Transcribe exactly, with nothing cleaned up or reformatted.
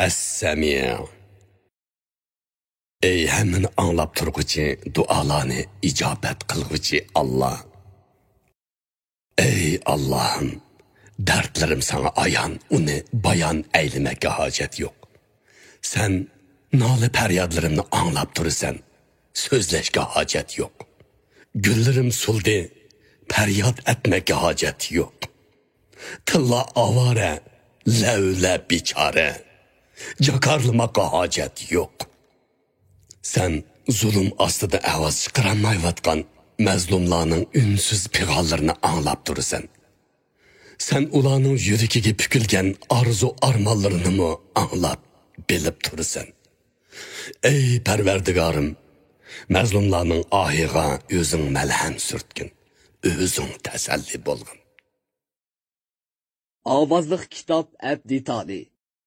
ئەس-سەمىئ. ئەي ھەممىنى ئاڭلاپ تۇرغۇچى، دۇئالارنى ئىجابەت قىلغۇچى ئاللا. ئەي ئاللاھىم، دەردلىرىم ساڭا ئايان، ئۇنى بايان ئەيلىمەككە ھاجەت يوق. سەن نالە پەريادلىرىمنى ئاڭلاپ تۇرىسەن، سۆزلەشكە ھاجەت يوق. گۈللىرىم سۇلدى، پەرياد ئەتمەككە ھاجەت يوق. تىللا ئاۋارە، لەۋلە بىچارە، جاكارلىماققا ھاجەت يوق. سەن زۇلۇم ئاستىدا ئاۋاز چىقىرالمايۋاتقان مەزلۇملارنىڭ ئۈنسىز پىغانلىرىنى ئاڭلاپ تۇرىسەن. سەن ئۇلارنىڭ يۈرىكىگە پۈكۈلگەن ئارزۇ-ئارمانلىرىنىمۇ ئاڭلاپ، بىلىپ تۇرىسەن. ئەي پەرۋەردىگارىم، مەزلۇملارنىڭ ئاھىغا ئۆزۈڭ مەلھەم سۈرتكىن، ئۆزۈڭ تەسەللى بولغىن. ئاۋازلىق كىتاب ئەپ دېتالى.